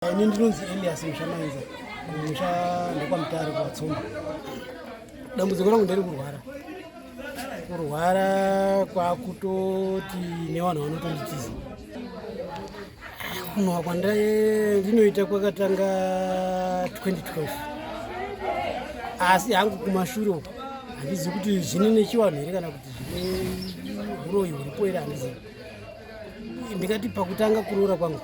Ini ndinonzi Elias Mushamainza, kumusha ndekwaMutare kuVatsomba. Dambudziko rangu ndere kurwara. Kurwara kwakutoti nevanhu vanotonditiza. Kunhuwa kwandinoita kwakatanga 2012, asi hangu kumashure uko handizivi kuti zvine nechivanhu here kana kuti zvine uroyi huripo here, handizivi. Ndikati pakutanga kuroora kwangu,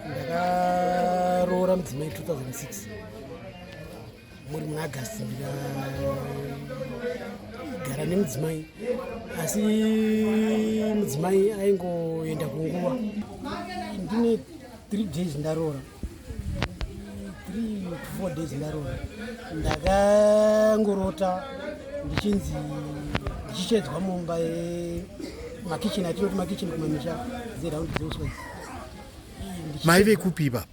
ndakaroora mudzimai 2006 muri muna August. Ndikagara nemudzimai, asi mudzimai aingoenda kunguva. Ndine 3 days ndaroora, 3 to 4 days ndaroora, ndakangorota ndichinzi ndichichedzwa mumba yemakicheni, atinoti makicheni kumamisha, dzeraundi dzeuswa idzi. Maive kupi ipapo?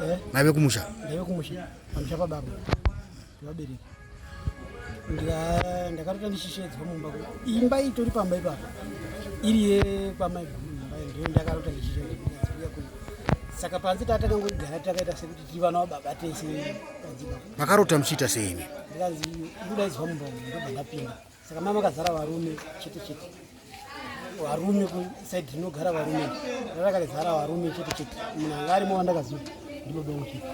Eh? Maive kumusha? Ndaive kumusha, pamusha pababa pevabereki. Ndakarota ndichishedzwa mumba, imba itori pamba ipapo, iri yekwamaiguru. Imba ndiyo ndakarota ndichishedzwa kuno. Saka panze tatakangogara takaita sekuti tiri vana vababa tese panze ipapo. Makarota muchiita seini? Ndikanzi kudaidzwa mumba umu, ndobva ndapinda. Saka mama makazara varume chete chete, varume kusaidi rinogara varume rarakazara varume chete chete. Munhu anga arimo wandakaziva ndibaba vangu chete.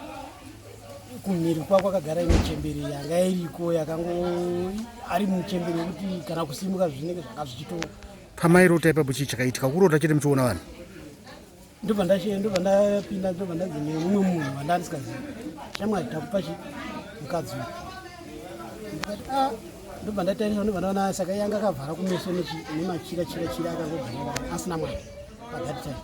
Kumhiri kwako akagara ine chembere yanga iriko, yakango ari muchembere wekuti kana kusimuka zvinenge zvanga zvichito. Pamairota ipapo, chii chakaitika? Kurota chete muchiona vanhu? Ndobva ndapinda, ndobva ndanzi nemumwe munhu wandandisikazivi, "Shamwari, takupa chi mukadzi uyu." Ndikati, "A." Ndobva ndatarisa, ndobva ndaona saka yanga akavhara kumeso nemachira chira chira, akangogara asina mwana pathat time.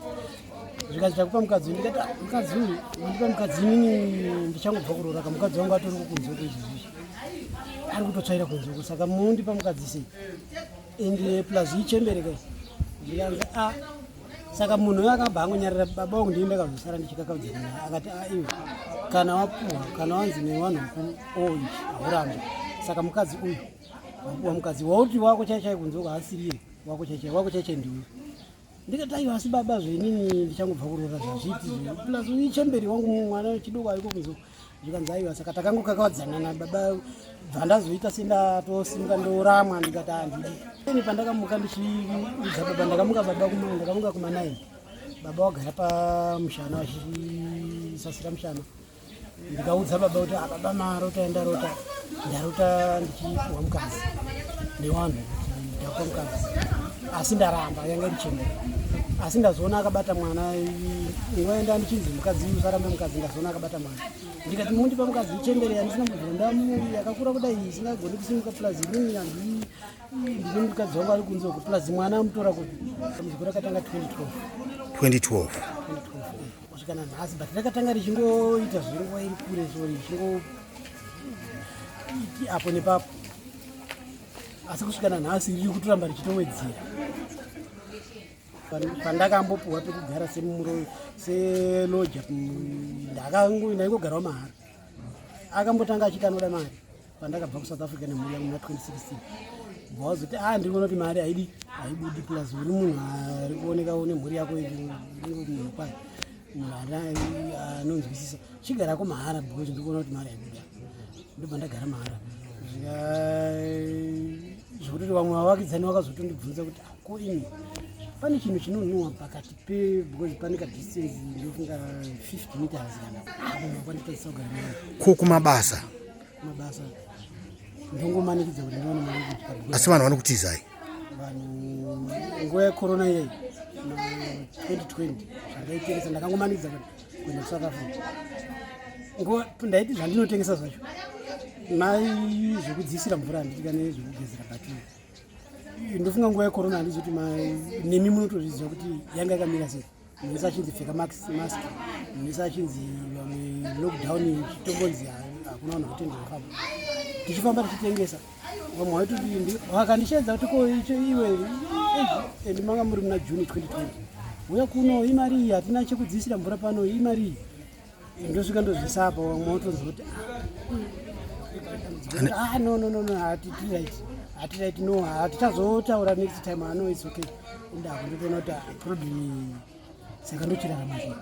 Zvikanzi, "Takupa mukadzi uyu." Ndikati, "Ah, mukadzi uyu wandipa mukadzi, inini ndichangobva kuroora ka, mukadzi wangu atori kunze kuizvizvizvi, ari kutotsvaira kunze uko, saka mundipa mukadzi sei? And plus ichembere kai." Ndikanzi, "A." Saka munhu uyo akabva angonyarira. Baba vangu ndii ndakazosara ndichikakaudzana naye. Akati, "A, iwe kana wapuhwa, kana wanzi nevanhu vakuru o ichi haurambi. Saka mukadzi uyu wapuwa mukadzi wauti wako chai chai kunze uko haasiriye wako chai chai, wako chai chai ndiuyu." Ndikati, "Aiwa, asi baba, zvenini ndichangobva kuroora zvazviiti, plus ichemberi wangu mwana wechidoko ariko kunze uko." Zvikanzi, "Aiwa." Saka takangokakavadzana nababa, bva ndazoita sendatosimuka ndoramwa. Ndikati, "Handidi ini." Pandakamuka ndichiudza baba, ndakamuka baba ndakamuka kuma9, baba wagara pamushana vachisasira mushana. Ndikaudza baba kuti, "Ah, baba, marota ndarota, ndarota ndichipuhwa mukadzi nevanhu kuti ndapuwa mukadzi, asi ndaramba, yanga iri chembere. Asi ndazoona akabata mwana nguva yenda ndichinzi mukadzi usarambe mukadzi. Ndazoona akabata mwana." Ndikati, "Mundipa mukadzi ichembere yandisina kubvira ndamu, yakakura kudai, isingagoni kusimuka, plus inini handi ndine mukadzi wangu ari kunze uko, plus mwana amutora kupi?" Dambudziko rakatanga 2012. 2012? 2012, kusvika nanhasi, but rakatanga richingoita zvenguva iri kure, so richingo apo nepapo, asi kusvika nanhasi riri kutoramba richitowedzera. Pandakambopuwa pekugara seloja, ndaingogarawo mahara. Akambotanga achiti anoda mari pandakabva kuSouth Africa nemhuri yangu muna 2016. Bva wazoti, "A, ndiri kuona kuti mari haidi, haibudi, plus uri munhu ari kuoneka une mhuri yako, uri munhu kwayo, munhu anonzwisisa, chigarako mahara because ndiri kuona kuti mari haibuda." Ndobva ndagara mahara, zvekutoti vamwe vavakidzani vakazotondibvunza kuti, "Ah, ko ini pane chinhu chinonhuhwa pakati pe," because pane kadistance, ndofunga 50 meters kana apo kwanditadzisa kugara nayo. Ko kumabasa? Mabasa ndongomanikidza kuti ndione mari yekudya because Asi vanhu vanokutizai? Vanhu nguva yecorona iyai na 2020, zvandaitengesa ndakangomanikidza kuti kuenda kuSouth Africa. Nguva ndaiti zvandinotengesa zvacho mai zvekudziisira mvura, handiti, kana zvekugezera, but ndofunga nguva yecorona, handizi kuti nemi munotozviziva kuti yanga yakamira sei. Munhu wese achinzi pfeka mask, munhu wese achinzi vamwe lockdown, chitombonzi hakuna vanhu vakutendera kufamba. Tichifamba tichitengesa, vamwe vaitoti vakandishaidza kuti, "Ko icho iwe?" And manga muri muna June 2020. "Uya kuno, imari iyi, hatina chekudziisira mvura pano, imari iyi." Ndosvika ndozvisa apa, vamwe votonzwa kuti, "Ah, no, no, no, no, hatiti right, hati right, no, hatichazotaura next time." Ah, no, it's okay. Ndako ndotoona kuti, ah, problem iyi, saka ndochirarama sei?